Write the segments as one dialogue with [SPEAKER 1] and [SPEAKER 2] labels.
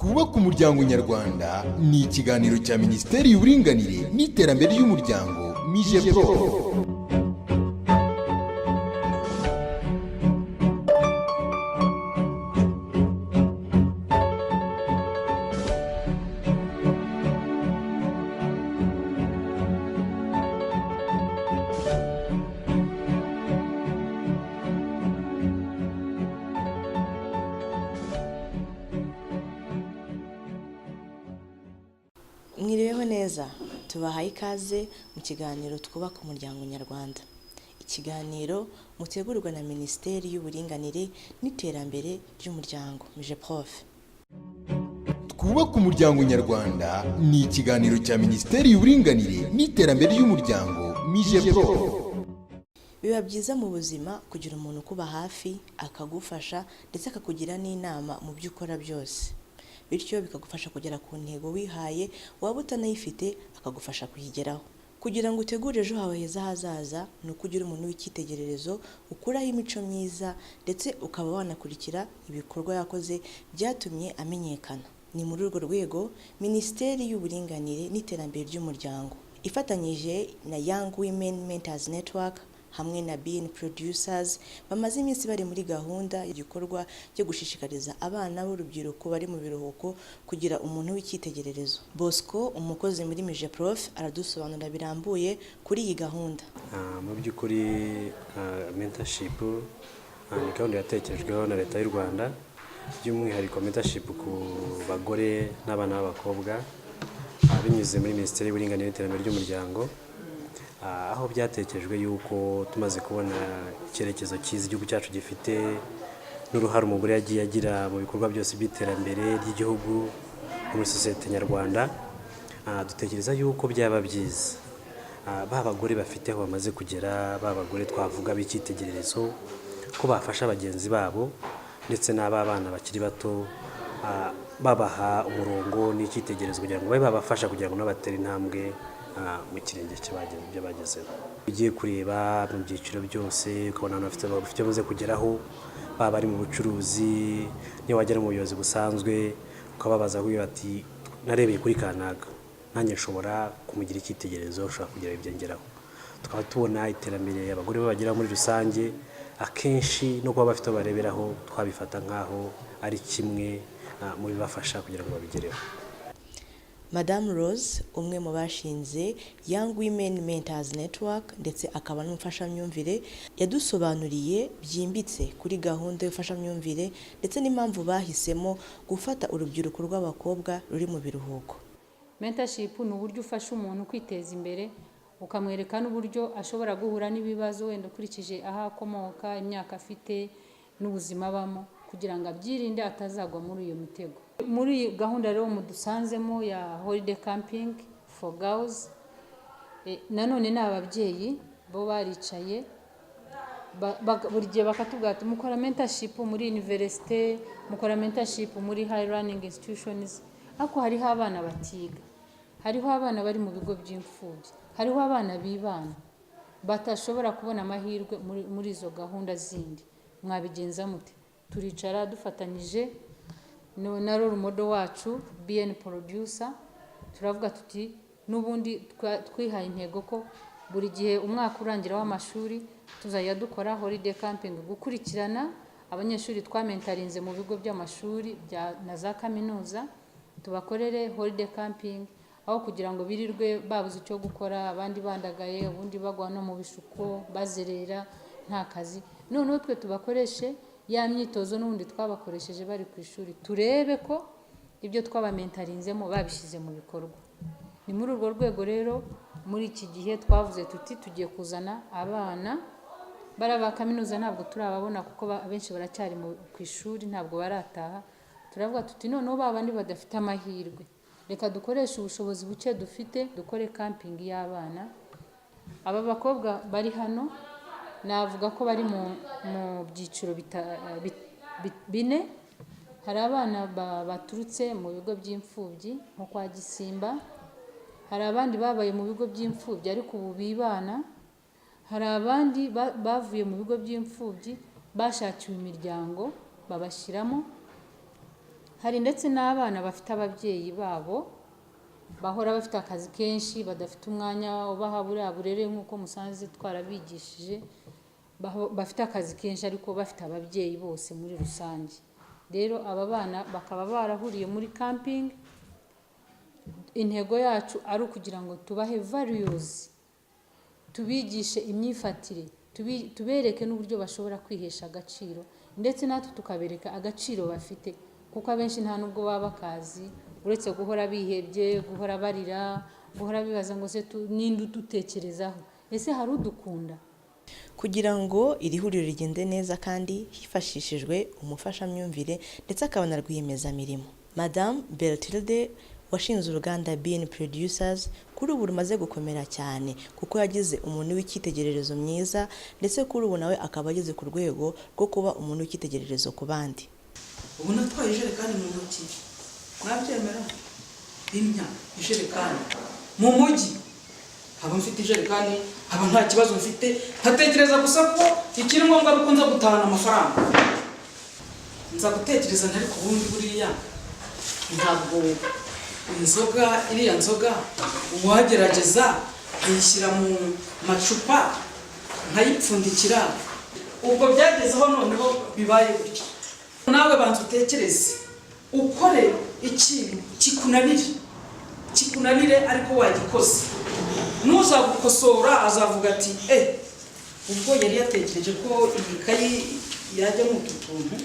[SPEAKER 1] Twubake Umuryango Nyarwanda ni ikiganiro cya Minisiteri y'Uburinganire n'Iterambere ry'Umuryango, MIGEPROF.
[SPEAKER 2] Mwiriweho neza, tubahaye ikaze mu kiganiro Twubaka Umuryango Nyarwanda, ikiganiro mutegurwa na Minisiteri y'Uburinganire n'Iterambere ry'Umuryango, MIGEPROF.
[SPEAKER 1] Twubake Umuryango Nyarwanda ni ikiganiro cya Minisiteri y'Uburinganire n'Iterambere ry'Umuryango, MIGEPROF.
[SPEAKER 2] Biba byiza mu buzima kugira umuntu ukuba hafi, akagufasha ndetse akakugira n'inama mu byo ukora byose, bityo bikagufasha kugera ku ntego wihaye, waba utanayifite akagufasha kuyigeraho. Kugira ngo utegure ejo hawe heza hazaza ni uko ugira umuntu w'icyitegererezo ukuraho imico myiza, ndetse ukaba wanakurikira ibikorwa yakoze byatumye amenyekana. Ni muri urwo rwego Minisiteri y'Uburinganire n'Iterambere ry'Umuryango ifatanyije na Young Women Mentors Network hamwe na BN Producers bamaze iminsi bari muri gahunda y'igikorwa cyo gushishikariza abana b'urubyiruko bari mu biruhuko kugira umuntu w'icyitegererezo. Bosco, umukozi muri MIGEPROF, aradusobanurira birambuye kuri iyi gahunda.
[SPEAKER 3] Mu by'ukuri, mentorship ni gahunda yatekerejweho na Leta y'u Rwanda, by'umwihariko mentorship ku bagore n'abana b'abakobwa, binyuze muri Minisiteri y'Uburinganire n'Iterambere ry'Umuryango, aho byatekerejwe yuko tumaze kubona icyerekezo cyiza igihugu cyacu gifite n'uruhare umugore yagiye agira mu bikorwa byose by'iterambere ry'igihugu no muri sosiyete nyarwanda, dutekereza yuko byaba byiza ba bagore bafite aho bamaze kugera, ba bagore twavuga b'icyitegererezo, ko bafasha bagenzi babo ndetse n'aba bana bakiri bato, babaha umurongo n'icyitegererezo kugira ngo babe babafasha kugira ngo nabo batere intambwe mu kirenge cy'ibyo bagezeho. Ugiye kureba mu byiciro byose, ukabona abantu bafite icyo bamaze kugeraho, baba bari mu bucuruzi, niyo wagera mu buyobozi busanzwe ukababaza bati: "Narebeye kuri kanaka, nanjye nshobora kumugira icyitegererezo, ushobora kugira ibyo ngeraho." Tukaba tubona iterambere abagore babageraho muri rusange, akenshi no kuba bafite aho bareberaho twabifata nk'aho ari kimwe mu bibafasha kugira ngo babigereho.
[SPEAKER 2] Madamu Rose, umwe mu bashinze Young Women Mentors Network ndetse akaba n'umufashamyumvire, yadusobanuriye byimbitse kuri gahunda y'ubufashamyumvire ndetse n'impamvu bahisemo gufata urubyiruko rw'abakobwa ruri mu biruhuko.
[SPEAKER 4] Mentorship ni uburyo ufasha umuntu kwiteza imbere, ukamwereka n'uburyo ashobora guhura n'ibibazo, wenda ukurikije aho akomoka, imyaka afite n'ubuzima abamo, kugira ngo abyirinde atazagwa muri iyo mitego. Muri iyi gahunda rero mudusanzemo ya holiday camping for girls, nanone ni ababyeyi bo baricaye buri gihe bakatubwira ati: "Mukora mentorship muri université, mukora mentorship muri high learning institutions, ariko hariho abana batiga, hariho abana bari mu bigo by'imfubyi, hariho abana bibana batashobora kubona amahirwe muri izo gahunda zindi, mwabigenza mute?" Turicara dufatanyije na role model wacu BN Producer, turavuga tuti n'ubundi twihaye intego ko buri gihe umwaka urangira w'amashuri tuzajya dukora holiday camping, gukurikirana abanyeshuri twamentarinze mu bigo by'amashuri na za kaminuza, tubakorere holiday camping aho kugira ngo birirwe babuze icyo gukora, abandi bandagaye, ubundi bagwa no mu bishuko, bazerera nta kazi. Noneho twe tubakoreshe ya myitozo n'ubundi twabakoresheje bari ku ishuri, turebe ko ibyo twabamentarinzemo babishyize mu bikorwa. Ni muri urwo rwego rero muri iki gihe twavuze tuti tugiye kuzana abana bari ba kaminuza. Ntabwo turababona kuko abenshi baracyari ku ishuri, ntabwo barataha. Turavuga tuti noneho ba bandi badafite amahirwe, reka dukoreshe ubushobozi buke dufite dukore camping y'abana. Aba bakobwa bari hano navuga ko bari mu byiciro bine. Hari abana baturutse mu bigo by'imfubyi nko kwa Gisimba, hari abandi babaye mu bigo by'imfubyi ariko ubu bibana, hari abandi bavuye mu bigo by'imfubyi bashakiwe imiryango babashyiramo, Hari ndetse n'abana bafite ababyeyi babo bahora bafite akazi kenshi, badafite umwanya ubaha buriya burere nk'uko musanze twarabigishije, bafite akazi kenshi ariko bafite ababyeyi bose muri rusange. Rero aba bana bakaba barahuriye muri camping, intego yacu ari ukugira ngo tubahe values, tubigishe imyifatire, tubereke n'uburyo bashobora kwihesha agaciro, ndetse natwe tukabereka agaciro bafite, kuko abenshi nta nubwo baba bakazi, uretse guhora bihebye, guhora barira, guhora bibaza ngo se ninde udutekerezaho, ese hari udukunda?
[SPEAKER 2] Kugira ngo iri huriro rigende neza kandi hifashishijwe umufashamyumvire ndetse akaba na rwiyemezamirimo, Madamu Bertilde washinze uruganda BN Producers, kuri ubu rumaze gukomera cyane kuko yagize umuntu w'icyitegererezo mwiza, ndetse kuri ubu nawe akaba ageze ku rwego rwo kuba umuntu w'icyitegererezo ku bandi.
[SPEAKER 5] Ubu natwaye ijerekani mu ntoki, mwabyemera? Imya ijerekani mu mujyi, haba mfite ijerekani, haba nta kibazo mfite, nkatekereza gusa ko ikiri ngombwa ari uko nza gutahana amafaranga. Nza gutekereza ntari ku bundi, buriya ntabwo inzoga, iriya nzoga uwagerageza nkayishyira mu macupa nkayipfundikira. Ubwo byagezeho noneho bibaye gutya. Nawe banza utekereze, ukore ikintu kikunanire, kikunanire ariko wagikoze. Nuzagukosora azavuga ati: "Eh, ubwo yari yatekereje ko iyi kayi yajyamo utu tuntu."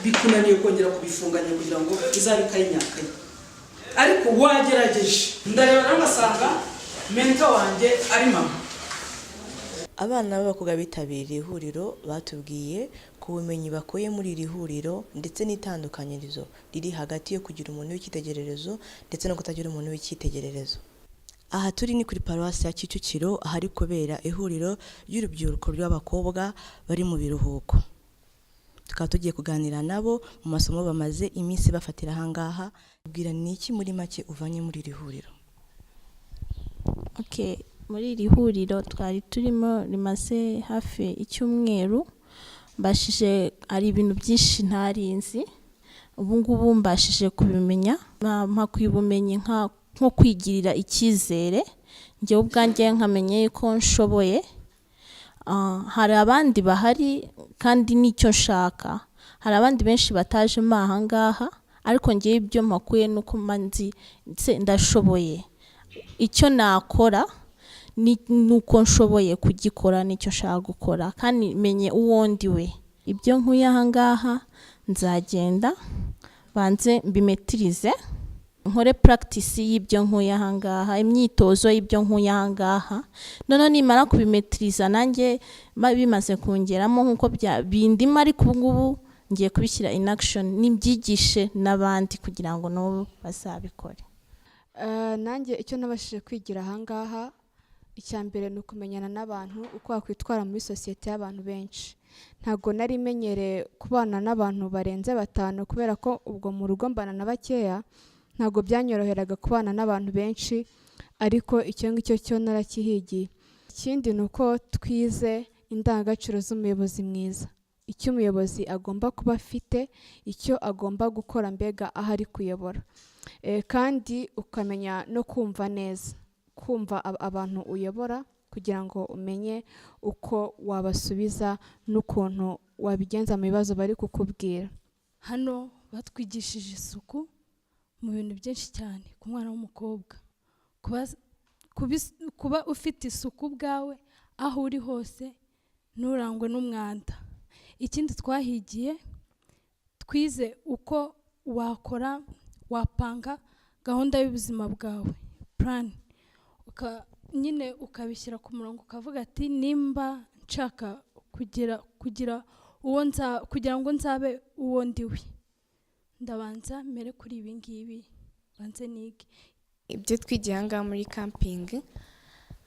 [SPEAKER 5] Bikunaniye kongera kubifunganya kugira ngo izabe ikayi nyakayi, ariko wagerageje. Ndareba rero ngasanga mentor wanjye ari mama.
[SPEAKER 2] Abana b'abakobwa bitabiriye ihuriro batubwiye ku bumenyi bakuye muri iri huriro, ndetse n'itandukanyirizo riri hagati yo kugira umuntu w'icyitegererezo ndetse no kutagira umuntu w'icyitegererezo. Aha turi ni kuri Paruwasi ya Kicukiro, ahari kubera ihuriro ry'urubyiruko rw'abakobwa bari mu biruhuko. Tukaba tugiye kuganira nabo mu masomo bamaze iminsi bafatira aha ngaha. Bwira, ni iki muri make uvanye muri iri huriro?
[SPEAKER 6] Okay, muri iri huriro twari turimo rimaze hafi icyumweru, mbashije, hari ibintu byinshi ntari nzi, ubu ngubu mbashije kubimenya. Mpakuye ubumenyi nko kwigirira icyizere, njyewe ubwanjye nkamenya yuko nshoboye. Hari abandi bahari kandi n'icyo nshaka, hari abandi benshi batajemo aha ngaha, ariko ngewe ibyo mpakuye ni uko mba nzi ndetse ndashoboye. Icyo nakora ni uko nshoboye kugikora n'icyo nshaka gukora, kandi menye uwo ndi we. Ibyo nkuye aha ngaha nzagenda banze mbimetirize, nkore practice y'ibyo nkuye aha ngaha, imyitozo y'ibyo nkuye aha ngaha. Noneho nimara kubimetiriza nanjye bimaze kungeramo nk'uko bindimo, ariko ubu ngubu ngiye kubishyira in action, nibyigishe n'abandi kugira ngo nabo bazabikore.
[SPEAKER 7] Nanjye icyo nabashije kwigira aha ngaha, icya mbere ni ukumenyana n'abantu, uko wakwitwara muri sosiyete y'abantu benshi. Ntabwo nari menyereye kubana n'abantu barenze batanu, kubera ko ubwo mu rugo mbana na bakeya, ntabwo byanyoroheraga kubana n'abantu benshi, ariko icyo ngicyo cyo narakihigiye. Ikindi ni uko twize indangagaciro z'umuyobozi mwiza, icyo umuyobozi agomba kuba afite, icyo agomba gukora, mbega aho ari kuyobora. Kandi ukamenya no kumva neza, kumva abantu uyobora, kugira ngo umenye uko wabasubiza n'ukuntu wabigenza mu bibazo bari kukubwira.
[SPEAKER 8] Hano batwigishije isuku mu bintu byinshi cyane. Ku mwana w'umukobwa, kuba ufite isuku ubwawe aho uri hose, nturangwe n'umwanda. Ikindi twahigiye, twize uko wakora, wapanga gahunda y'ubuzima bwawe, plan, nyine ukabishyira ku murongo, ukavuga ati: "Nimba nshaka kugira uwo nza, kugira ngo nzabe uwo ndiwe, ndabanza mere kuri ibi ngibi, banze nige."
[SPEAKER 9] Ibyo twigiye aha ngaha muri camping,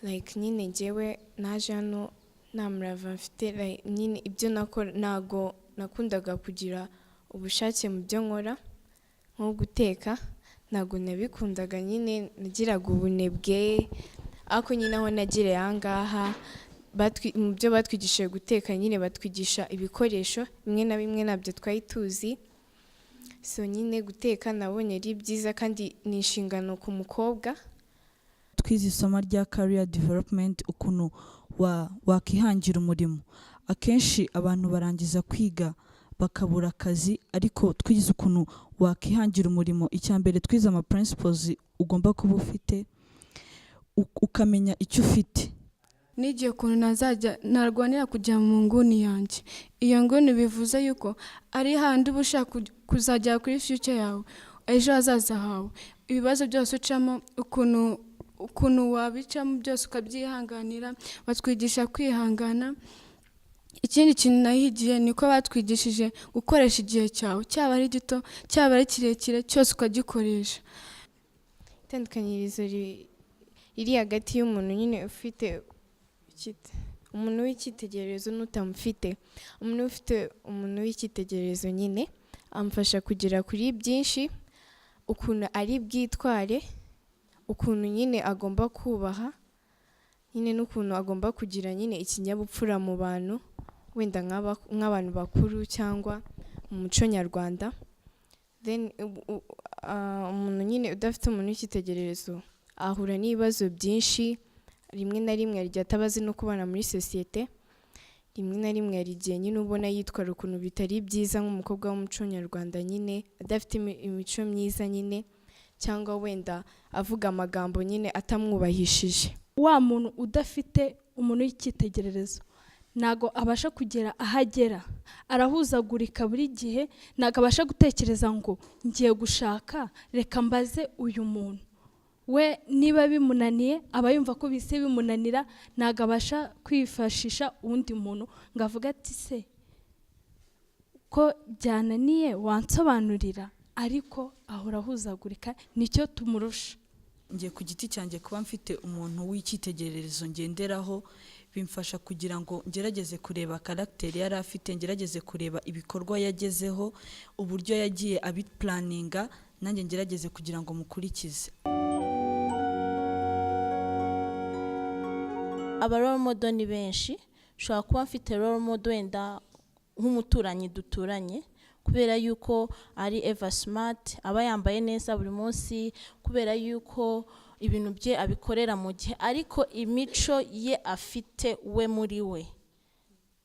[SPEAKER 9] like nyine njyewe naje hano nta murava mfite, like nyine ibyo nakora ntago nakundaga kugira ubushake mu byo nkora, nko guteka ntago nabikundaga, nyine nagiraga ubunebwe. Ariko nyine aho nagereye aha ngaha, mu byo batwigishije guteka, nyine batwigisha ibikoresho bimwe na bimwe ntabyo twari tuzi. So nyine guteka nabonye ari byiza kandi ni inshingano ku mukobwa.
[SPEAKER 10] Twize isomo rya career development, ukuntu wakihangira umurimo. Akenshi abantu barangiza kwiga bakabura akazi, ariko twize ukuntu wakihangira umurimo. Icya mbere, twize ama principles ugomba kuba ufite, ukamenya icyo ufite.
[SPEAKER 11] Nigiye ukuntu nazajya narwanira kujya mu nguni yanjye. Iyo nguni bivuze yuko ari handi uba ushaka kuzagera kuri future yawe, ejo hazaza hawe. Ibibazo byose ucamo, ukuntu wabicamo byose ukabyihanganira. Batwigisha kwihangana. Ikindi kintu nahigiye ni uko batwigishije gukoresha igihe cyawe, cyaba ari gito, cyaba ari kirekire, cyose ukagikoresha.
[SPEAKER 9] Itandukanyirizo riri hagati y'umuntu nyine ufite umuntu w'icyitegererezo n'utamufite. Umuntu ufite umuntu w'icyitegererezo nyine amufasha kugera kuri byinshi, ukuntu ari bwitware, ukuntu nyine agomba kubaha nyine, n'ukuntu agomba kugira nyine ikinyabupfura mu bantu, wenda nk'abantu bakuru cyangwa mu muco nyarwanda. Then umuntu nyine udafite umuntu w'icyitegererezo ahura n'ibibazo byinshi. Rimwe na rimwe hari igihe ataba azi no kubana muri sosiyete. Rimwe na rimwe hari igihe nyine ubona yitwara ukuntu bitari byiza nk'umukobwa w'umuco nyarwanda, nyine adafite imico myiza nyine, cyangwa wenda avuga amagambo nyine atamwubahishije.
[SPEAKER 8] Wa muntu udafite umuntu w'icyitegererezo ntabwo abasha kugera aho agera, arahuzagurika buri gihe. Ntabwo abasha gutekereza ngo ngiye gushaka, reka mbaze uyu muntu. We niba bimunaniye, aba yumva ko bise bimunanira, ntabwo abasha kwifashisha uwundi muntu ngo avuge ati: "Se ko byananiye, wansobanurira?" Ariko ahora ahuzagurika, nicyo tumurusha.
[SPEAKER 10] Ngiye ku giti cyanjye, kuba mfite umuntu w'icyitegererezo ngenderaho bimfasha kugira ngo ngerageze kureba caractère yari afite, ngerageze kureba ibikorwa yagezeho, uburyo yagiye abiplanninga, nanjye ngerageze kugira ngo mukurikize.
[SPEAKER 6] Aba role model ni benshi. Ushobora kuba mfite role model wenda nk'umuturanyi duturanye, kubera yuko ari ever smart, aba yambaye neza buri munsi, kubera yuko ibintu bye abikorera mu gihe, ariko imico ye afite we muri we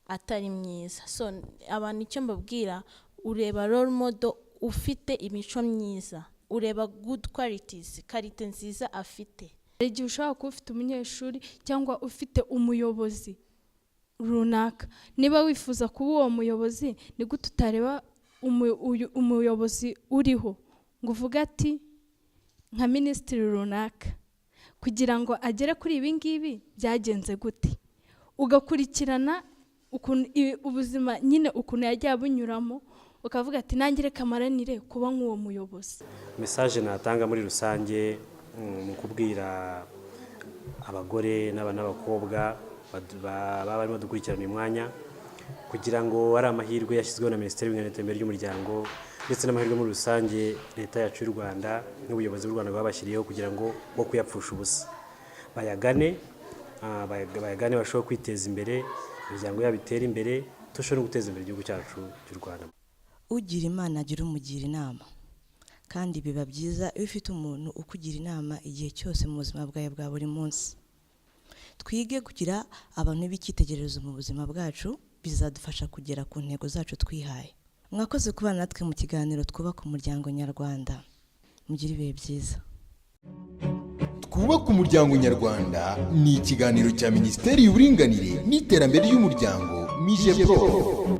[SPEAKER 6] atari myiza. So abantu icyo mbabwira, ureba role model ufite imico myiza, ureba good qualities, qualité nziza afite.
[SPEAKER 8] Hari igihe ushobora kuba ufite umunyeshuri cyangwa ufite umuyobozi runaka. Niba wifuza kuba uwo muyobozi, ni gute utareba umuyobozi uriho ngo uvuge ati nka minisitiri runaka, kugira ngo agere kuri ibi ngibi byagenze gute? Ugakurikirana ukuntu ubuzima nyine ukuntu yagiye abunyuramo, ukavuga ati nanjye reka mparanire kuba nk'uwo muyobozi.
[SPEAKER 3] Message natanga muri rusange mu kubwira abagore n'abana b'abakobwa baba barimo dukurikirana uyu mwanya, kugira ngo ari amahirwe yashyizweho na Minisiteri y'Uburinganire n'Iterambere ry'Umuryango, ndetse n'amahirwe muri rusange leta yacu y'u Rwanda n'ubuyobozi bw'u Rwanda bwabashyiriyeho, kugira ngo bo kuyapfusha ubusa, bayagane bashobore kwiteza imbere, imiryango yabo itere imbere, turusheho no guteza imbere igihugu cyacu cy'u Rwanda.
[SPEAKER 2] Ugira Imana agira umugira inama, kandi biba byiza iyo ufite umuntu ukugira inama igihe cyose mu buzima bwawe bwa buri munsi. Twige kugira abantu b'icyitegererezo mu buzima bwacu, bizadufasha kugera ku ntego zacu twihaye. Mwakoze kubana natwe mu kiganiro Twubaka Umuryango Nyarwanda. Mugire ibihe byiza.
[SPEAKER 1] Twubake Umuryango Nyarwanda ni ikiganiro cya Minisiteri y'Uburinganire n'Iterambere ry'Umuryango, MIGEPROF.